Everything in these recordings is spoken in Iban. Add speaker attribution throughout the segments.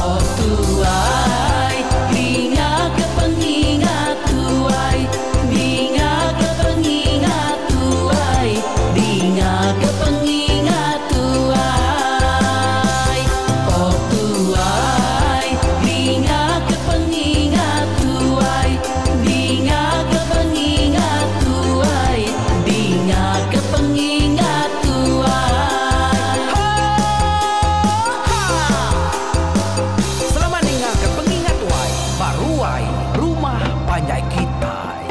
Speaker 1: Oh tuai, dinga ke pengingat tuai, dinga ke pengingat tuai, dinga ke pengingat tuai. Oh tuai, dinga ke pengingat tuai, dinga ke pengingat tuai, dinga ke pengingat tuai.
Speaker 2: Ho ha! Selamat ninga ke pengingat tuai ba ruai rumah panjai kitai.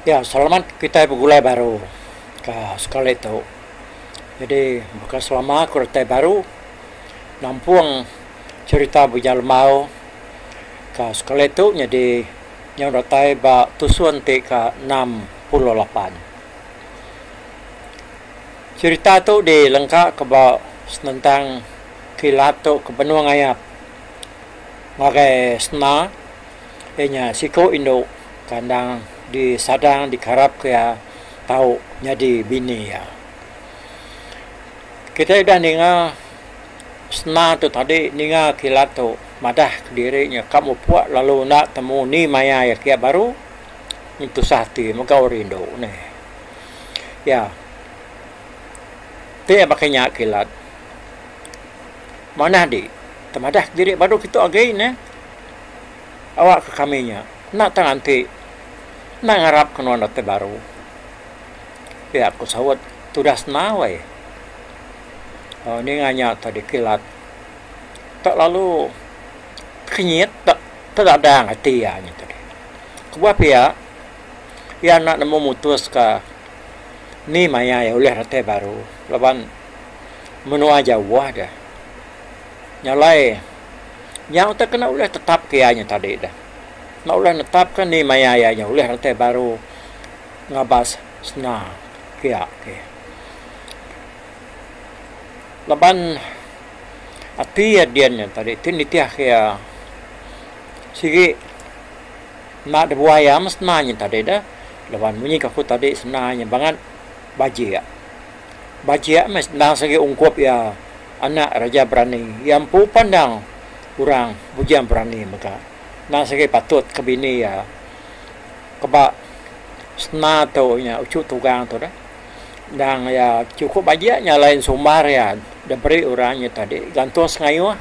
Speaker 3: Ya selamat kitai begulai baru ka sekali tu. Jadi baka selama ku retai baru nampung cherita Bujang Lembau ka sekali tu nyadi nyau datai ba tusun ti ka 68. Cherita tu dilengka ka ba senentang kilat tu ke benung ayap ngagai sena. Iya nya siku indu ke endang disadang dikarapka iya tau nyadi bini iya. Kitai udah ninga sena tu tadi ninga kilat tu madah kediri nya ka mupuk lalu enda temu ni maya iya kiya baru tusah ati mega rindu neh. Iya ti baka nya kilat manah di temadah kediri baru kitu agi neh. Awak ke kami nya enda tang anti enda ngarap ke nuan datai baru. Pia ku saut tudah sena weh. Aaa ninga nya tadi kilat tak lalu tekenyit tak tedadang ati iya nya tadi. Kebuah pia iya enda nemu mutus ka ni maya iya ulih datai baru laban menua jauh deh. Nya alai Nya utai kena ulih tetap ke iya nya tadi deh. Enda ulih netap ke ni maya iya nya ulih datai baru ngabas sena pia ke. Laban ati iya din nya tadi ti nitih ke iya sigi enda dibuai iya meh sena nya tadi deh. Laban munyi ke aku tadi sena nya bangat bajik. Bajik meh endang sigi ungkup iya. Anak Raja Berani. Iya empu pan endang orang Bujang Berani mega. Endang sigi patut ke bini iya ke ba sena tu nya uchu tugang tu deh. Endang iya chukup bajik nya alai ensumbar iya diberi orang nya tadi gantung sengayuh.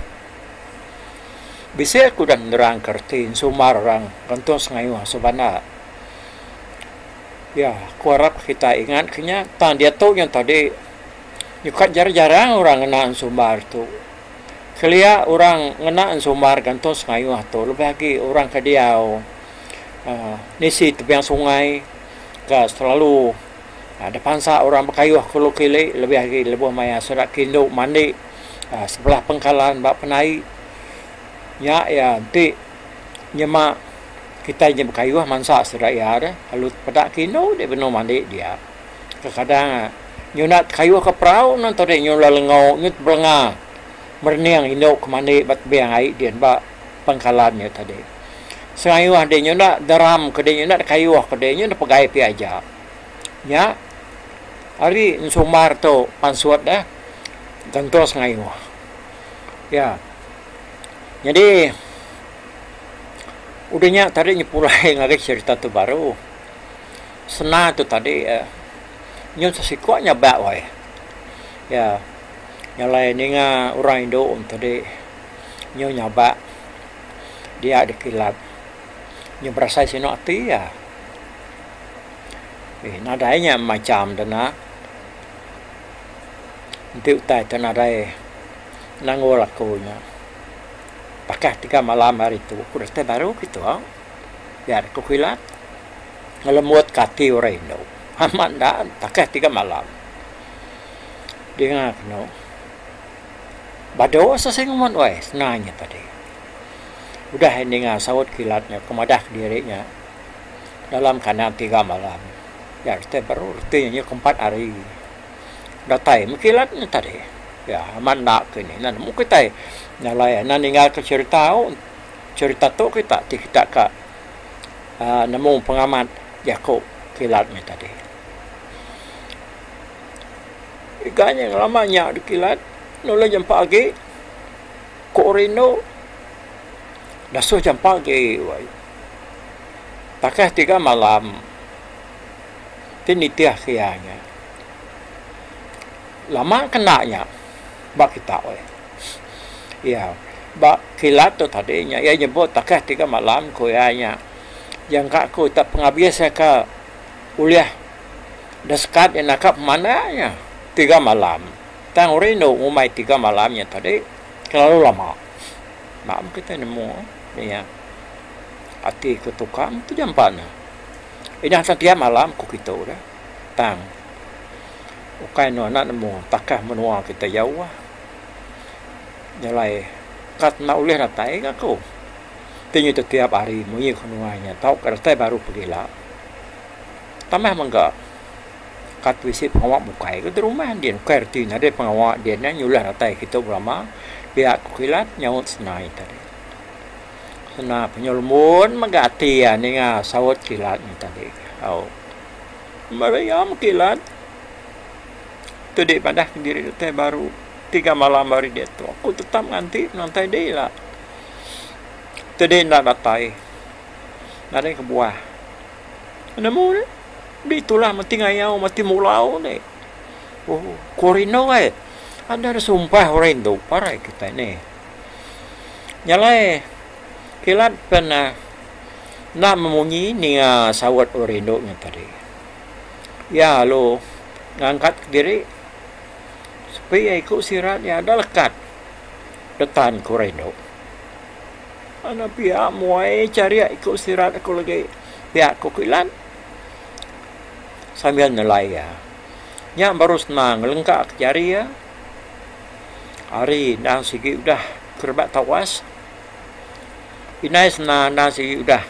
Speaker 3: Bisi aku udah nerang ke reti ensumbar orang gantung sengayuh sebana. Iya aku arap kita ingat ke nya tang diatu nya tadi. Nyukat jarang-jarang orang ngena ensumbar tu. Kelia orang ngena ensumbar gantung sengayuh tu lebih agi orang ke diau uhh nisi tebing sungai ke selalu dep pansa orang bekayuh kulu kili lebih agi lebuh maya sida ke indu mandi uhh sebelah pengkalan ba penai. Nya iya enti nyema kitai nya bekayuh mansa sida iya deh lalu peda ke indu deh benung mandi dia. Kekadang nyunat kayuh ke perau nang tadi nyu lelengo nyu tebelenga merening indu ke mandi ba tebing ai din ba pangkalan nya tadi. Sengayuh di nyunda deram ke di nyunda kayuh ke di nyu pegai pia aja. Nya ari ensumbar tu pansut deh gentung sengayuh. Ya. Nyadi udah nya tadi nyepulai ngagai cherita tu baru. Sena tu tadi nyun sesiko nyabak wai. Iya nyalai ninga orang indu tadi nyu nyabak dia dikilat nyu berasai sinu ati iya. Eh nadai nya macham da enda. Enti utai tu nadai nanggul aku nya. Pakah tiga malam hari tu aku datai baru kitu. Biar ku kilat ngelembut ka ati orang indu. Amat enda takah tiga malam. Dinga kenu badu sesing umut weh senang nya tadi. Udah ninga saut kilat nya ke madah kediri nya dalam kandang tiga malam. Biar reti baru reti nya ke empat hari datai meh kilat nya tadi. Ya amat enda ke ni nemu kitai nya alai anang ninggal ke cherita au. Cherita tu kita ti kita ka nemu pengamat jaku kilat nya tadi. Iga nya ngelama nya dikilat nulung jampa agi ku rindu dasuh jampa agi wai. Takah tiga malam ti nitih ke iya nya. Lama kena nya ba kita wai. Iya ba kilat tu tadi nya iya nyebut takah tiga malam ku iya nya jangka ku tak pengabis iya ka ulih da sekat iya naka pemanda nya tiga malam. Tang orang indu ngumbai tiga malam nya tadi kelalu lama. Ba meh kitai nemu iya ati ku tukang tu jampa ne. Indah tetiap malam ku kitu deh tang ukai ne anak nemu takah menua kitai jauh. Nya alai kad enda ulih datai ga aku. Ti nyu tetiap hari munyi ku nuai nya tauka datai baru pegila. Tambah mega kad bisi pengawa bukai ga derumah din ukai reti nadai pengawa din nya nyulih datai kitu belama pia ku kilat nyaut senai tadi. Sena penyelembun mega ati iya ninga saut kilat nya tadi. Au meriam kilat tu di padah kediri datai baru. Tiga malam ari diatu aku tetap nganti penantai dei ila. Ti dei enda datai nadai kebuah. Nemu ne dei tulah meti ngayau meti mulau dei. Ooh ku rindu ai ada da sumpah orang indu parai kitai nih. Nya alai kilat pen ne enda memunyi ninga saut orang indu nya tadi. Iya lalu ngangkat kediri. Sepi iya iku sirat iya enda lekat detan ku rindu. Enda pia muai charik iku sirat aku lagi pia ku kilan sambil nelai iya. Nya baru senang ngelengka ke jari iya. Hari endang sigi udah kerebak tawas. Indai senang endang sigi udah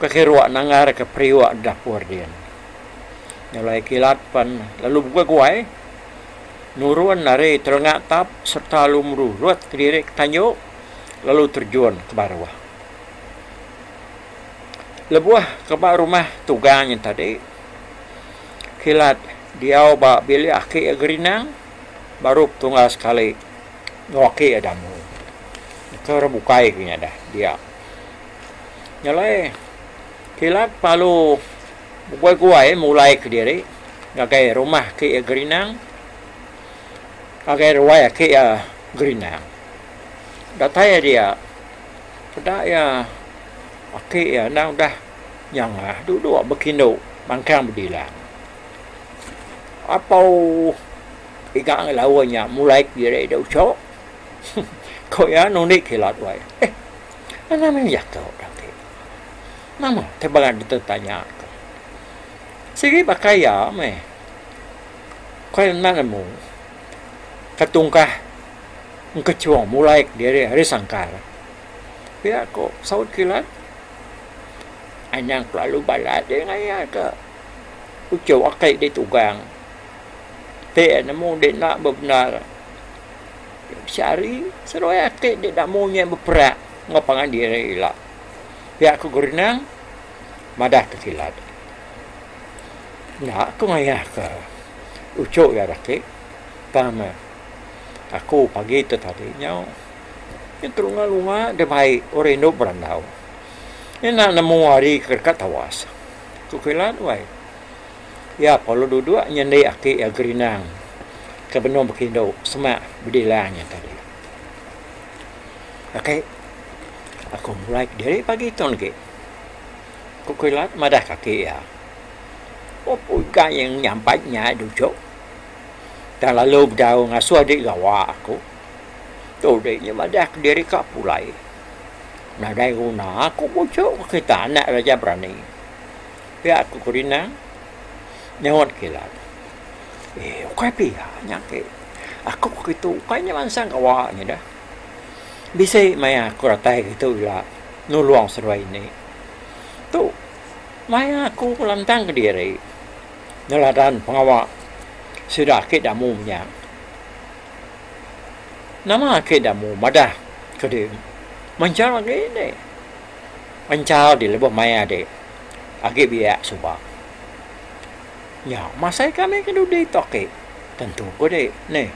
Speaker 3: kekiruk nanggar ke periuk dapur din. Nyelai kilat pan lalu beguai-guai nurun ari telenga tap sereta lalu merurut kediri ke tanju lalu terjun ke baruh. Lebuh ke ba rumah tugang nya tadi kilat diau ba bilik aki iya Gerinang baru petunggal sekali enggau aki iya Damu. Ke orang bukai ke nya dah dia. Nyelai kilat lalu. Beguai-guai mulai kediri ngagai rumah aki iya Gerinang, ngagai ruai aki iya Gerinang. Datai iya dia, peda iya aki iya endang udah nyangah duduk bekindu mangkang bedilang. Apau iga ngelawa nya mulai kediri da uchok, ku iya nundi kilat wai. Eh, anang meh jaku da aki. Nama ti balat deka tanya ka. Sigi baka iya meh. Kai enda nemu ka tungkah engkechung mulai kediri ari sangkar. Pia ko saut kilat. Anang kelalu balat deh ngaya ka uchu aki ditugang. Ti nemu dek enda bebendar. Sehari seduai aki dek damu nya beperak enggau pangan diri ila. Pia ku Gerinang madah ke Kilat. Enda ku ngayah ke uchu iya ake tang meh aku pagi tu tadi nyau nyau lunga lunga deh bai orang indu berandau. Enda nemu hari ke deka tawas. Ku Kilat wai. Iya perlu duduk nyendi aki iya Gerinang ke benung bekindu semak bedilang nya tadi. Aki, aku mulai kediri pagi tu legi. Ku Kilat madah ke aki iya. Opu iga iya nyampat nya duduk. Tang lalu bedau ngasuh adi gawa aku. Tu adi nya madah kediri ka pulai. Nadai guna aku buchuk ke kita anak Raja Berani. Pia ku Kerina nyaut Kilat. Eh ukai pia nya agi. Aku ke kitu ukai nya mansang gawa nya dah. Bisi maya aku datai kitu ila nulung seduai ini. Tu maya aku lantang kediri neladan pengawa sida agi damu nya. Nama agi damu madah ke diri manchal agi ne. Manchal di lebuh maya di agi biak suba. Nya masai kami ke dudi tu agi tentu ku di neh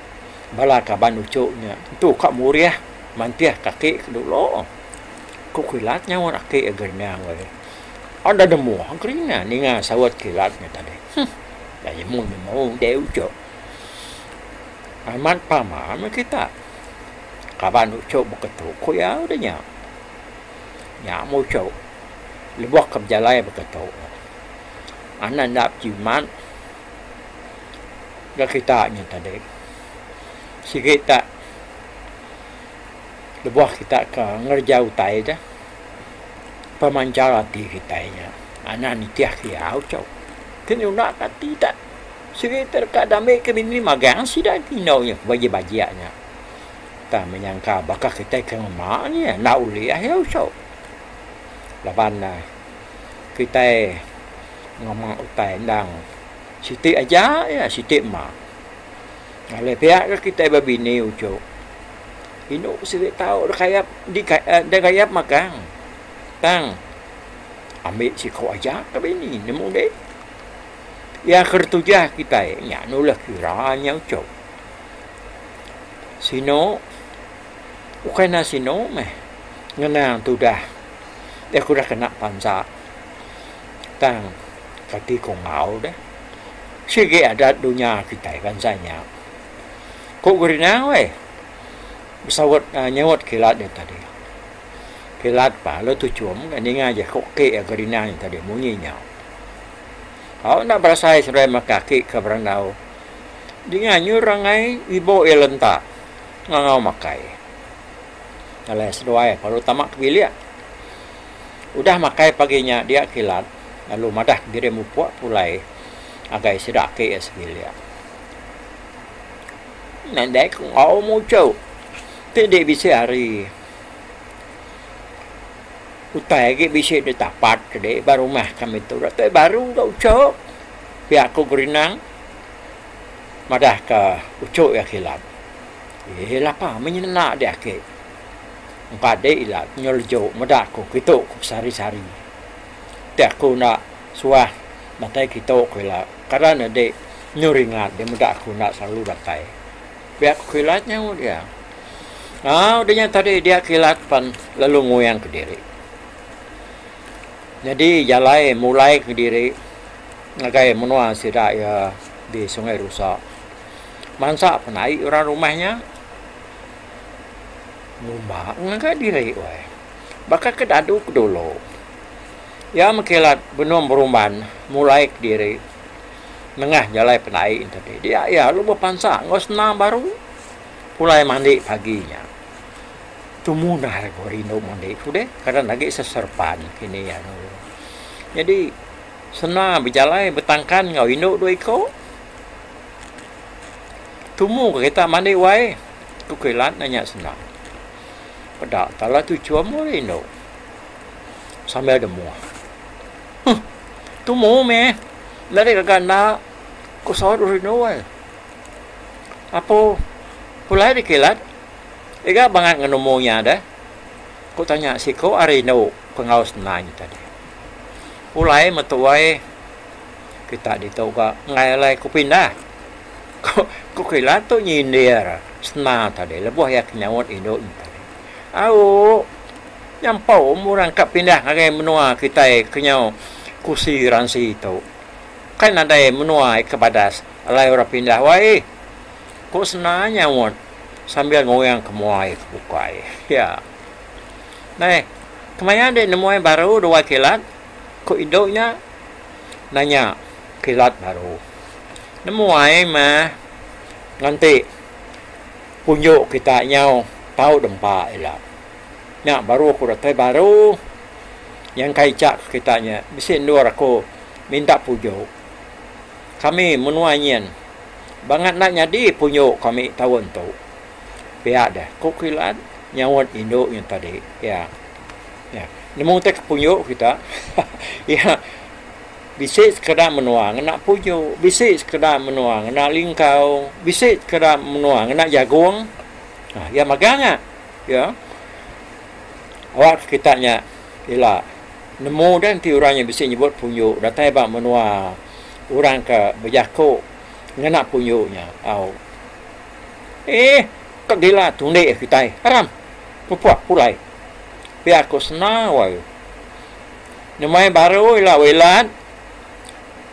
Speaker 3: bala kaban uchu nya tentu ka murih mantih kaki ke dulu. Ku kilat nyaut aki Gerinang weh. Ada demuh Gerinang ninga saut kilat nya tadi. Huh nemu nemu deh uchu. Amat pama meh kita. Kaban uchu beketu ku iya udah nya. Nya meh uchu lebuh ke bejalai beketu. Anak enda bejimat ga kita nya tadi. Sigi tak lebuh kita ke ngereja utai deh pemanchal ati kitai nya. Anak nitih ke iya uchu. Ke nyunda ke ati tak. Sigi te deka diambi ke bini magang sida ke indu nya bajik-bajik nya. Tang menyangka baka kitai ke ngema nya enda ulih iya uchu. Laban ne kitai ngema utai endang siti aja iya siti ma. Alai pia ke kitai bebini uchu. Indu sigi tau dikayap dikayap magang tang ambi siko aja ke bini nemu deh. Iya ke ditujah kitai nya nulih kira nya uchup. Sinu ukai enda sinu meh ngenang tudah deh ku udah kena pansa tang kati ku enggau deh. Sigi adat dunya kitai bansa nya. Ku Gerinang weh besaut nyaut kilat nya tadi. Kilat pa lalu tuchum ninga jaku ke Gerinang nya tadi munyi nya. Au enda berasai seduai maka aki ke berandau. Dinga nyu rangai ibo iya lenta ngangau makai. Alai seduai perlu tama ke bilik. Udah makai pagi nya dia kilat lalu madah kediri mupuk pulai agai sida aki iya sebilik. Nadai ku enggau muchu ti di bisi hari. Utai agi bisi ditapat ke dek ba rumah kami tu datai baru ga uchok pia ku Gerinang madah ka uchok iya kilat. Eeh lapa meh nyena dek ake empa dek ila nyu lejo meda ku kitu ku besari sari. Ti aku enda suah datai kitu ku ila kada ne dek nyu ringat dek meda aku enda selalu datai. Pia ku kilat nyaut iya. Au udah nya tadi dia kilat pan lalu nguyang kediri. Nyadi jalai mulai kediri ngagai menua sida iya di Sungai Rusa. Mansa penai orang rumah nya ngumba ngagai diri weh. Baka ke dadu ke dulu. Iya meh kilat benung berumban mulai kediri nengah jalai penai tadi. Dia iya lalu bepansa enggau senang baru. Pulai mandi pagi nya. Tumu dah aku rindu mandi ku deh kadang agi seserpan kini anu. Nyadi sena bejalai betangkan enggau indu dua iko. Tumu ke kita mandi wai ku kilat nanya sena. Peda tala tuchum meh indu sambil demuh. Huh tumu meh enda deh gaga enda ku saut rindu ai. Apu, pulai dikilat iga bangat ngenemu nya deh, ku tanya siku ari indu ke enggau senang nya tadi. Pulai metuai kita ditu ga enggai alai ku pindah. Ku ku kilat tu nyindir sena tadi lebuh iya ke nyaut indu nya tadi. Au, nyampau orang ka pindah ngagai menua kitai ke nyau. Kusi ransi tu. Kai nadai menua ke badas alai orang pindah wai, ku Sena nyaut sambil nguyang ke mua iya ke bukai. Iya. Neh, kemaya dek nemuai baru dua kilat? ku indu nya nanya kilat baru. Nemuai mah nganti punjuk kita nyau tau dempa ila. Nya baru aku datai baru nyangkai ichak ke kita nya bisi endur aku minta pujuk. Kami menua nyin bangat enda nyadi punjuk kami taun tu. Pia deh ku Kilat nyaut indu nya tadi. Iya. Iya. Nemu utai ke punjuk kita. Iya. Bisi sekeda menua ngena pujuk, bisi sekeda menua ngena lingkau, bisi sekeda menua ngena jagung. Iya magang nya. Ya. Awak ke kita nya ila nemu deh enti orang nya bisi nyebut punju datai ba menua orang ke bejaku ngena punju nya au. Eeh ka gila tundi kitai aram pupuk pulai pia ku sena wai. Nyemai baru ila wilat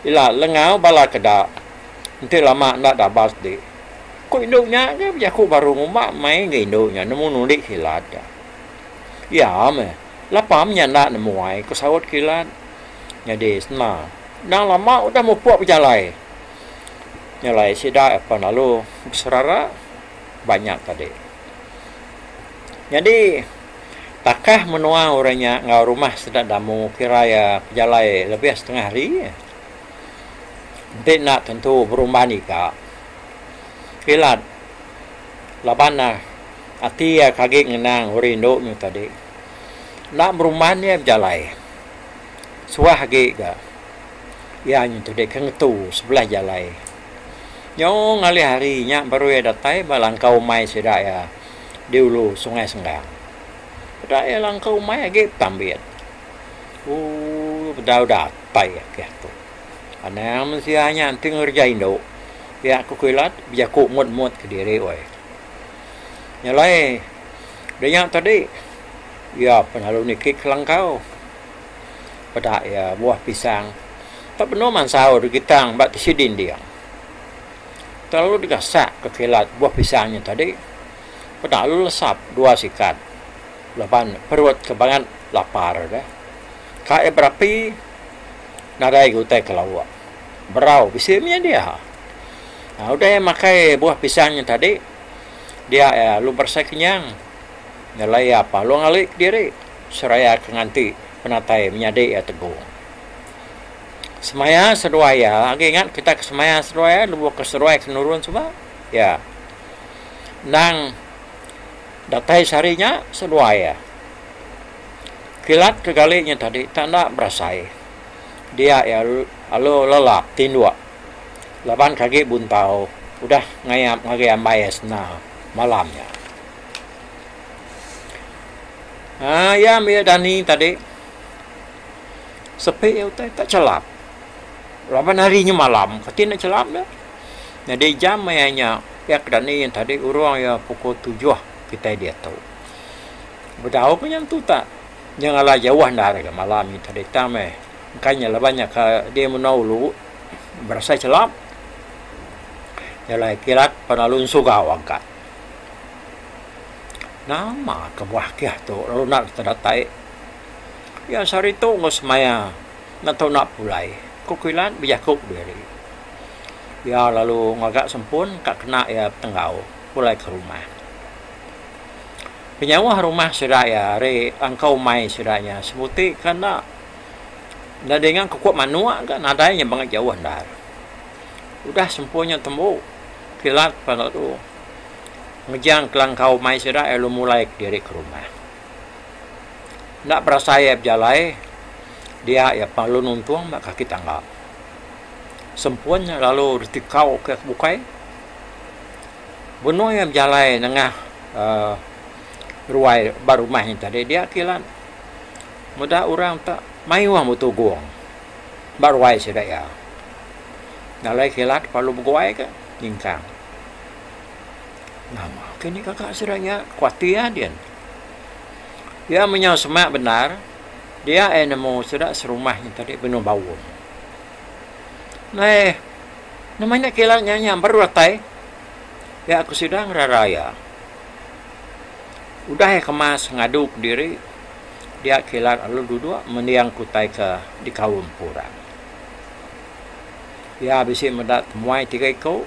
Speaker 3: ila lengau bala keda enti lama enda dabas di. Ku indu nya ke bejaku baru ngumba mai enggau indu nya nemu nundi kilat. Iya meh, lapa meh nya enda nemu ai ku saut kilat. Nyadi sema endang lama udah mupuk bejalai. Nya alai sida apan lalu beserara ba nya tadi. Nyadi takah menua orang nya enggau rumah sida damu kira iya pejalai lebih setengah hari. Enti enda tentu berumban iga. Kilat laban ne ati iya ke agi ngenang orang indu nyu tadi. Enda berumban iya bejalai. Suah agi ga iya nyu tadi ke ngetu sebelah jalai. Nyau ngalih hari nya baru iya datai ba langkau umai sida iya di ulu Sungai Senggang. Peda iya langkau umai agi betambit. Ooh bedau datai akih tu. Anang mensia nya enti ngereja indu pia ku Kilat bejaku mut-mut kediri weh. Nya alai da nya tadi iya pun lalu niki ke langkau peda iya buah pisang tak benung mansau digitang ba tisi dinding. Telalu digasak ke Kilat buah pisang nya tadi peda lalu lesap dua sikat laban perut ke bangat lapar deh. Ka iya berapi. Nadai ga utai ke lauk. Berau bisi mih dia. Udah iya makai buah pisang nya tadi, dia iya lalu berasai kenyang. Nyelai iya palung ali kediri seraya ke nganti penatai menyadi iya Tegong. Semaya seduai iya, agi ingat kita ke semaya seduai iya lebuh ke seduai ke nurun suba? Iya. Endang datai sehari nya seduai iya. Kilat ke gali nya tadi tak enda berasai. Dia iya lalu lelap tinduk laban ke agi buntau udah ngayap ngagai ambai iya sena malam nya. Aaa iya mih dani tadi sepi iya utai tak chelap laban hari nya malam kati enda chelap nya. Nyadi jam maya nya iya ke dani tadi urung iya pukul tujuh kitai diatu. Bedau pun nya entu tak nya ngalah jauh endar ga malam nya tadi tang meh engka nya laban nya ka di menua ulu berasai chelap nya alai kilat pan lalu ensugau angkat. Nama kebuah kih tu lalu enda deka datai iya sehari tu enggau semaya enda tau enda pulai ku kilat bejaku diri. Iya lalu ngaga sempun ka kena iya betenggau pulai ke rumah. Penyauh rumah sida iya ari angkau umai sida nya sebuti ke enda. Enda dinga kukuk manuk ga nadai nya bangat jauh endar. Udah sempu nya tembu kilat pan lalu ngejang kelangkau umai sida iya lalu mulai kediri ke rumah. Enda berasai iya bejalai dia iya pan lalu nuntung ba kaki tangga. Sempun nya lalu ditikau ke bukai. Benung iya bejalai nengah uhh ruai ba rumah nya tadi dia kilat meda orang te mayuh betugung ba ruai sida iya. Nya alai kilat perlu beguai ka nyingkang. Nama ke ni gaga sida nya ku ati iya din. Iya menyau semak bendar. Dia iya nemu sida serumah nya tadi benung baum. Nai nama nya kila nya nya baru datai pia ku sida ngerara iya. Udah iya kemas ngadu kediri dia kila lalu duduk mending ke utai ke dikaum ku orang. Iya bisi meda temuai tiga iku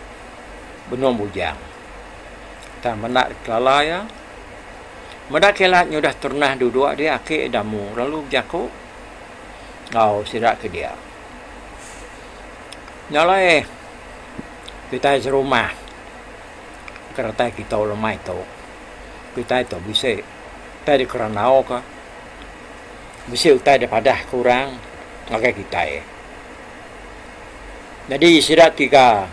Speaker 3: benung bujang. Tang menda dikelala iya. Meda kilat nyudah terenah duduk dia aki Damu lalu bejaku enggau sida ke dia. Nya alai kitai serumah ke datai kitu lemai tu kitai tu bisi utai dikerandau ka bisi utai dipadah ke orang ngagai kitai. Nyadi sida tiga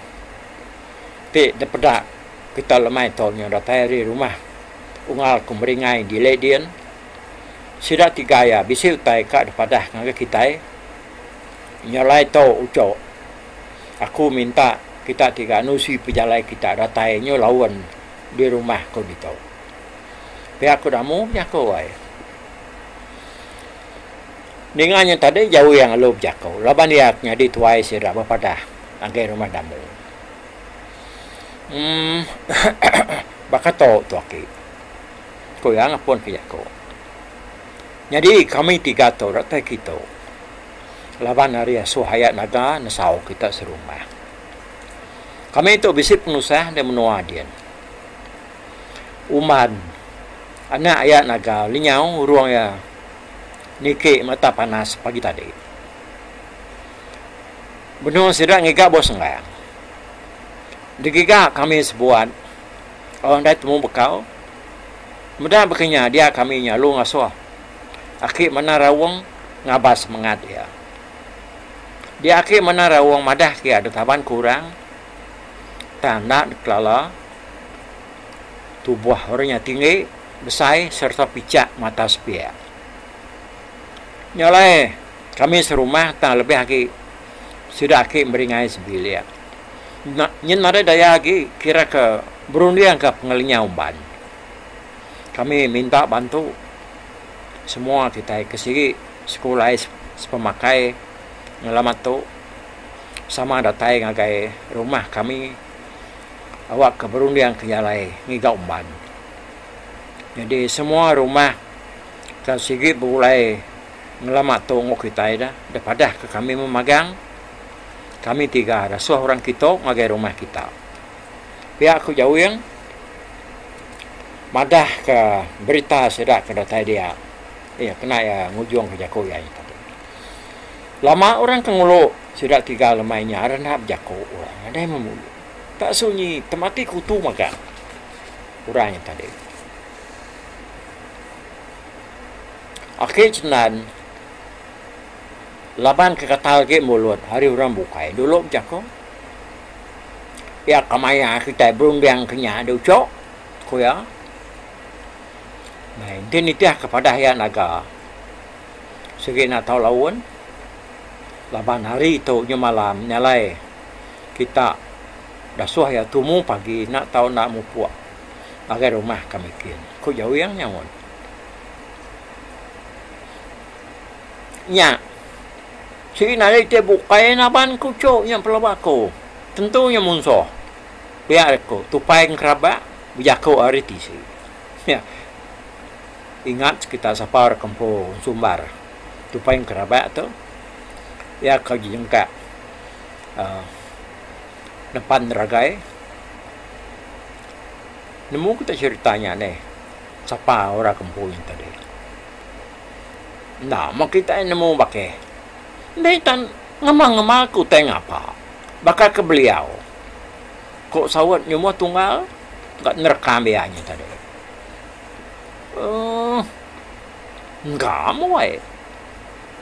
Speaker 3: ti dipeda kita lemai tu nya datai ari rumah unggal ke meringai dili din. Sida tiga iya bisi utai ka dipadah ngagai kitai. Nya alai tu ucho aku minta kita tiga nusi pejalai kita datai nyu laun di rumah ku ditu. Pia ku Damu bejaku ai. Ninga nya tadi Jawing lalu bejaku laban iya ke nyadi tuai sida bepadah ngagai rumah Damu. Emm baka tu tu aki ku iya ngepun ke jaku. Nyadi kami tiga tu datai kitu laban ari asuh aya naga nesau kita serumah. Kami tu bisi penusah di menua din. Uman anak iya naga lenyau urung iya niki mata panas pagi tadi. Benung sida ngiga buah senggang. Digiga kami sebuat orang dai temu bekau. Meda baka nya dia kami nya lalu ngasuh aki mena raung ngabas semengat iya. Dia aki mena raung madah ke iya ditaban ke orang tang enda dikelala tubuh orang nya tinggi besai sereta pichak mata sepiak. Nya alai kami serumah tang lebih agi sida aki meringai sebilik. Nyin nadai daya agi kira ke berunding ka pengelinya umban. Kami minta bantu semua kitai ke sigi sekulai sepemakai ngelama tu sama datai ngagai rumah kami awak ke berunding ke jalai ngiga umban. Nyadi semua rumah ke sigi begulai ngelama tu enggau kitai da padah ke kami memagang kami tiga dasuh orang kitu ngagai rumah kita. Pia ku Jawing madah ke berita sida ke datai dia iya kena iya ngujung ke jaku iya nya tadi. Lama orang ke ngulu sida tiga lemai nya enda bejaku orang nadai memulu. Tak sunyi temati kutu magang orang nya tadi. Aki Chendan laban ke katal agi mulut ari orang bukai dulu bejako. Iya ka maya kitai berunding ke nya enda ucho, ku iya. Meh enti nitih ke padah iya naga sigi enda tau laun laban hari tu nyu malam nya alai kita dasuh iya tumu pagi enda tau enda mupuk. Ngagai rumah kami kin, ku Jawing nyaut. Nya, sigi nadai ti bukai naban ku Chok nya pelaba aku. Tentu nya munsuh. Pia ku Tupai Engkerabak bejaku ari tisi. Nya, ingat kita sapa orang kempu Sumbar Tupai Engkerabak tu iya ke jejengkak uhh nepan ragai. Nemu kita cherita nya neh sapa orang ke empu nya tadi. Enda meh kitai nemu bakih. Ndai tan ngema-ngema ke utai ngapa baka ke beliau. Ku saut nyumuh tunggal ga nerekam iya nya tadi. Uhh engka meh weh.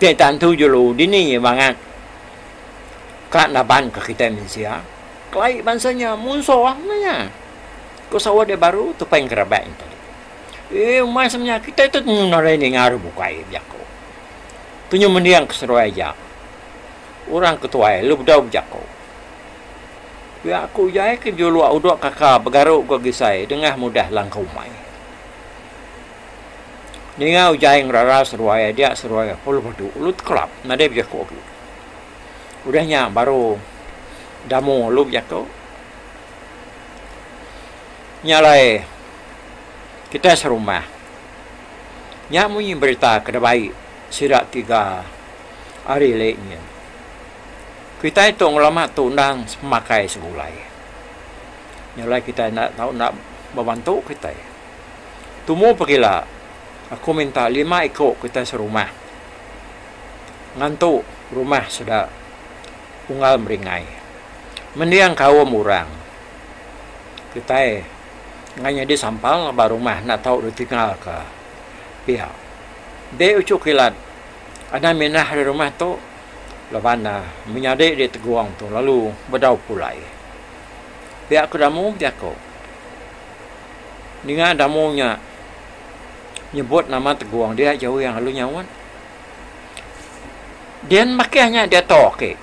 Speaker 3: Ti tantu jelu dini bangat ka naban ke kitai mensia. Kelai bansa nya munsuh meh nya. Ku saut iya baru tupai ngerebak nya tadi. Eee umai semenya kitai tu nadai ninga ari bukai bejaku. Tunyu mending ke seduai aja. Orang ke tuai lalu bedau bejaku. Pia ku ujai ke juluk udok kaka begaru ke gisai dengah mudah langkau umai. Ninga ujai ngerara seduai dia seduai lalu badu lalu tekelap nadai bejaku agi. Udah nya baru Damu lalu bejaku. Nya alai kitai serumah nya munyi berita ke dibai sida tiga ari ili nyin. Kitai tu ngelama tu endang sepemakai segulai. Nya alai kitai enda tau enda bebantu kitai. Tumu pegila aku minta lima iku kitai serumah ngantu rumah sida unggal meringai. Mending kaum orang kitai enggai nyadi sampal ba rumah enda tau ditinggalka pia. Dei uchu kilat anang minah ari rumah tu laban ne menyadi ditegung tu lalu bedau pulai. Pia ku Damu bejaku. Ninga damu nya nyebut nama Tegung dia jauh lalu nyaut. Din makih nya diatu agi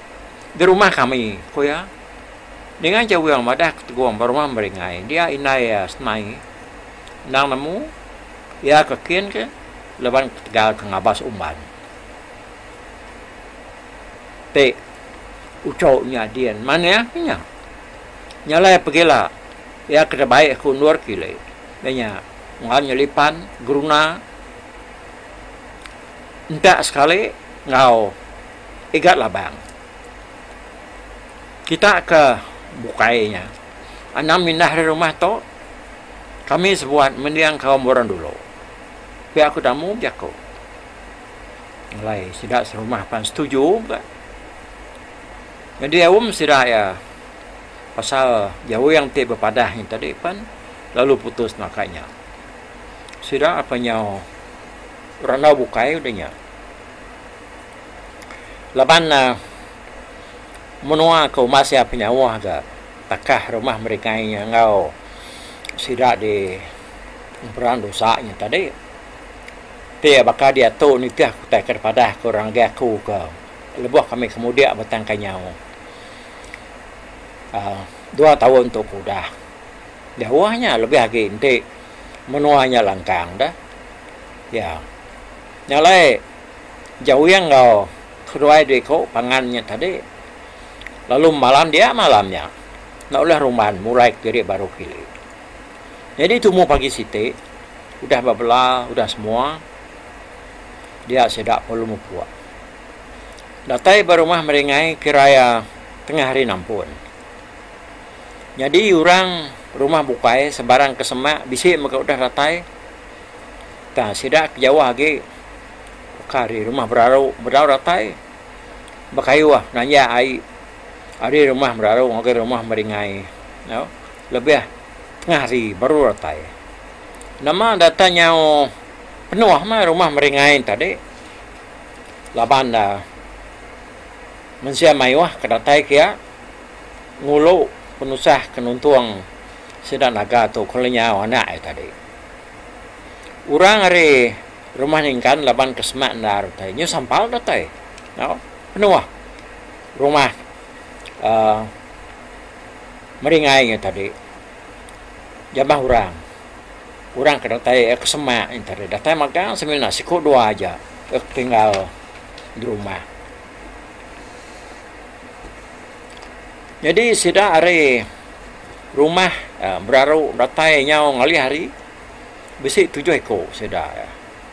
Speaker 3: di rumah kami, ku iya. Ninga jauh madah ke Tegung ba rumah Meringai dia indai iya Senai endang nemu iya ke kin ke laban ketegal ke ngabas umban. Ti uchu nya din manah nya. Nya alai pegila. Iya ke terbaik aku endur kili. Iya nya enggau nyelipan geruna entak sekali enggau igat labang. Kita ke bukai nya anang mindah ari rumah tu kami sebuat mending kaum orang dulu. Pia ku tamu bejaku. Alai sida serumah pan setuju mega. Nyadi aum sida iya. Pasal jawing ti bepadah nya tadi pen lalu putus naka nya. Sida apai nyau randau bukai udah nya. Laban ne menua ke umbas iya penyauh ga takah rumah meringai nya enggau sida di Emperan Rusa nya tadi. Ti baka diatu nitih utai ke dipadah ke orang agi aku ke lebuh kami ke mudik Batang Kanyau. uhh dua taun tu ke udah. Jauh nya lebih agi enti menua nya langkang deh. Iya. Nya alai jawing enggau keduai dua iku pangan nya tadi lalu malam dia malam nya enda ulih rumban mulai kediri baru kili. Nyadi tumu pagi siti udah bebela udah semua dia sida perlu mupuk. Datai ba rumah Meringai kira iya tengah hari nampun. Nyadi orang rumah bukai sebarang ke semak bisi mega udah datai tang sida ke jauh agi baka ari rumah Beraru bedau datai bekayuh nanjak ai ari rumah Beraru ngagai rumah Meringai au lebih tengah hari baru datai. Nama datai nyau penuh meh rumah Meringai tadi. Laban ne mensia mayuh ke datai kia ngulu penusah ke nuntung sida naga tu ke lenyau anak iya tadi. Orang ari rumah ningkan laban ke semak endar utai nyu sampal datai tau penuh rumah uhh meringai nya tadi jamah orang. Orang ke datai ke semak nya tadi datai magang semina siku dua aja ke tinggal di rumah. Nyadi sida ari rumah beraru datai nyau ngalih hari bisi tujuh iku sida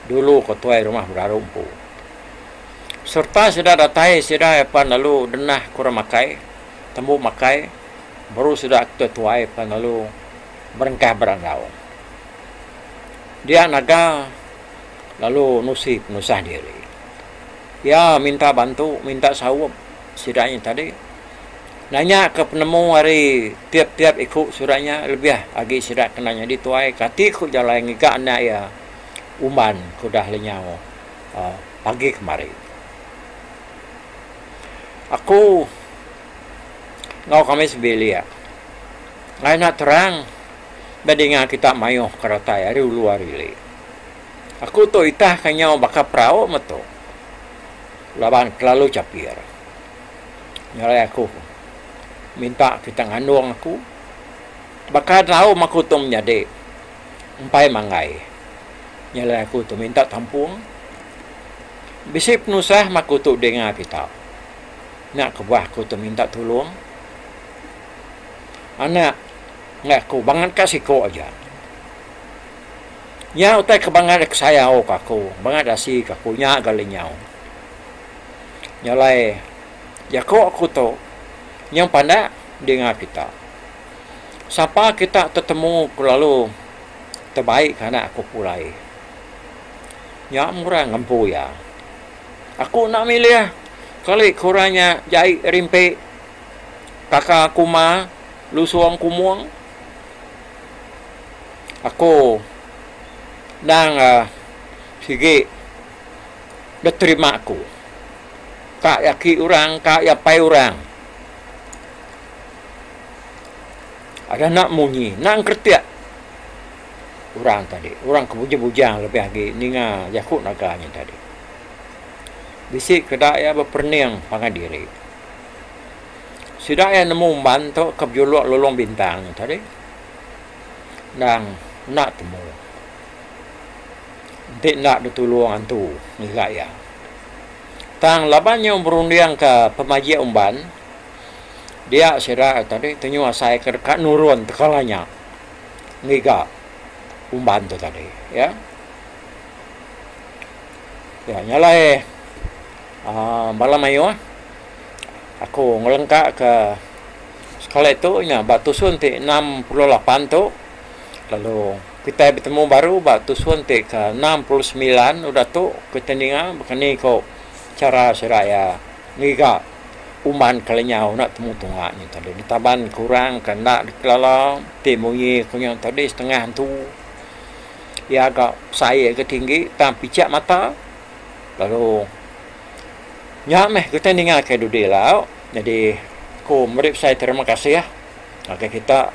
Speaker 3: dulu ke tuai rumah beraru empu. Sereta sida datai sida pan lalu denah ke orang makai tembu makai baru sida ke tuai pan lalu. berengkah berandau. Dia naga lalu nusi penusah diri. Iya minta bantu, minta saup sida nya tadi. Nanya ke penemu ari tiap-tiap iku sida nya lebih agi sida kena nyadi tuai kati ku jalai ngiga anak iya umban ke udah lenyau uhh pagi kemari. Aku enggau kami sebilik. Ai enda terang ba dinga kita mayuh ke datai ari ulu ari ili. Aku tu itah ke nyau baka perau meh tu laban kelalu chapir. Nya alai aku minta kita ngandung aku baka tau aku tu menyadi empai manggai. Nya alai aku tu minta tampung. Bisi penusah meh aku tu dinga kita. Nya kebuah aku tu minta tulung. Anak enggai aku bangat ka siko aja. Nya utai ke bangat kesayau ka aku, bangat asi ka aku nya ga lenyau. Nya alai jaku aku tu nyau pandak dinga kita. Sapa kita tetemu ku lalu tebai ka anak aku pulai. Nya murah ngempu iya. Aku enda milih kali ke orang nya jai rimpi kaka kuma lusung kumung. Aku endang sigi diterima aku. Ka iya aki orang ka iya apai orang. Ada enda munyi, enda engkeretik orang tadi. Orang ke bujang-bujang lebih agi ninga jaku naga nya tadi. Bisi keda iya beperening pangan diri. Sida iya nemu umban tu ke bejuluk Lulong Bintang nya tadi endang enda temu. Enti enda ditulung antu ngiga iya. Tang laban nyau berundingka pemajik umban, Dia sida tadi tenyu asai ke deka nurun tekala nya ngiga umban tu tadi ya. Ya nya alai uhh bala mayuh aku ngelengka ke sekali tu nya ba tusun ti 68 tu lalu kitai betemu baru ba tusun ti ke 69 udah tu kitai ninga baka ni ko chara sida iya ngiga Uman ke lenyau enda temu tunga nya tadi ditaban ke orang ke enda dikelala ti munyi ku nya tadi setengah entu iya ga besai ga tinggi tang pichak mata lalu nya meh kitai ninga ke dudi ila jadi ku meri besai terima kasih ngagai kita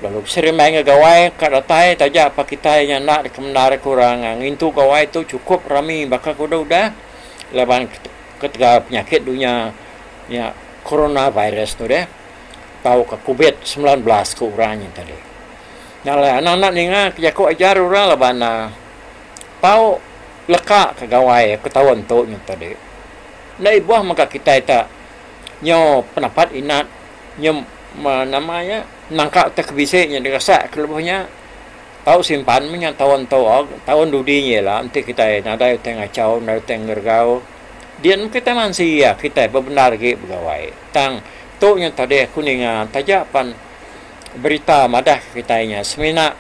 Speaker 3: lalu beserimbai enggau gawai ka datai taja pa kitai nya enda dikemendar ke orang ngintu gawai tu chukup rami baka ke udah udah laban Ketegal penyakit dunya nya corona virus tu deh tauka covid 19 ku orang nya tadi. Nya alai anak anak ninga ke jaku ajar orang laban ne tau leka ke gawai ke taun tu nya tadi. Enda ibuh mega kitai te nyu penapat inat nyu nama nya nangka te ke bisi nya diresak ke lebuh nya. Tau simpan meh nya taun tu taun dudi nya ila enti kitai nadai utai ngachau nadai utai ngeregau din kitai mansi iya kitai bebendar agi begawai. Tang tu nya tadi aku ninga taja pan berita madah ke kitai nya semina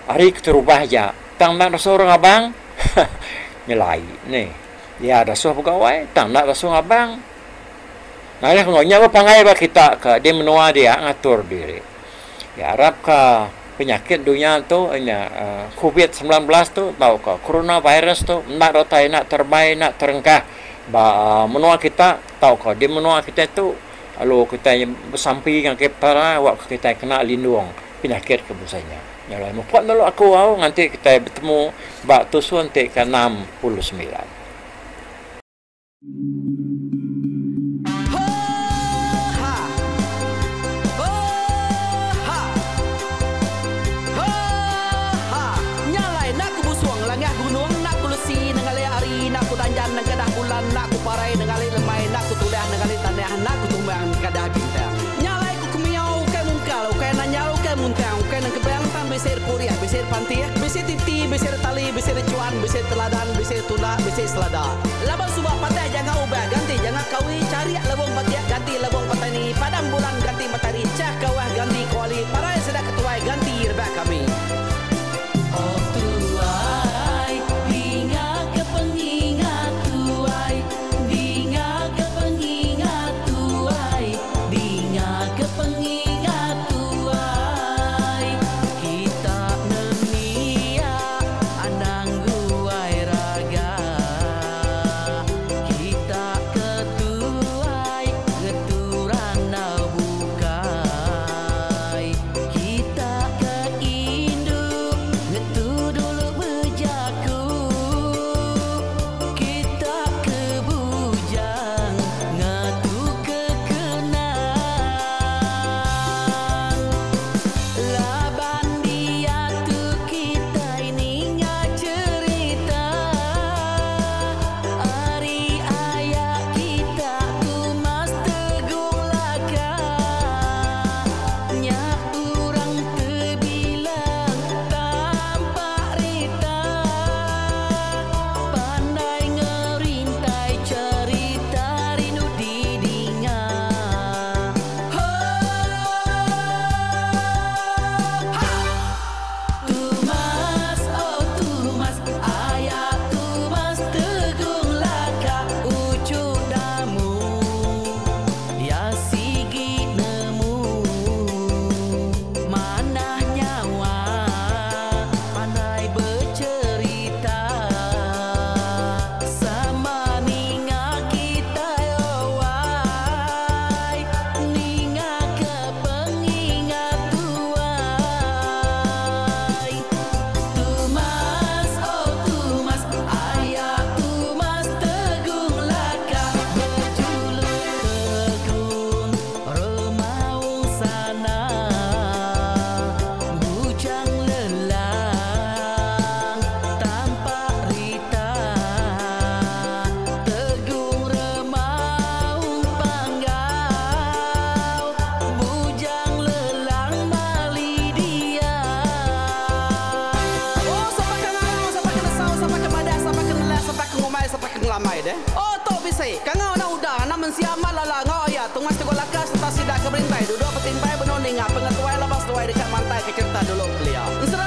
Speaker 3: hari keterubah aja tang enda dasuh orang abang nyelai nih. Iya dasuh begawai tang enda dasuh ngabang. Ngalih enggau nya bepanggai ba kita ke di menua dia ngatur diri. Iya arapka penyakit dunya tu nya covid 19 tu tauka corona virus tu enda datai enda terebai enda terengkah ba menua kita tauka di menua kitai tu lalu kitai besampi ngagai Petara awakka kitai kena lindung penyakit ke bisi nya. Nya alai mupuk dulu aku au nganti kitai betemu ba tusun ti ke 69.
Speaker 2: Laban suba patah janga ubah ganti janga kawi charik lebong batik ganti lebong petani padam bulan ganti matari chah kawah ganti kuali parai sida ketuai ganti rebak kami.
Speaker 1: Oh tuai, dinga ke pengingat tuai, dinga ke pengingat tuai, dinga ke pengingat tuai. Kita nembiak anang guai raga. Kita ke tuai
Speaker 2: Amat lala enggau aya Tungas Teguh Laka sereta sida ke berintai duduk betimpai benung ninga pengetuai laban seduai deka mantaika cherita dulu kelia.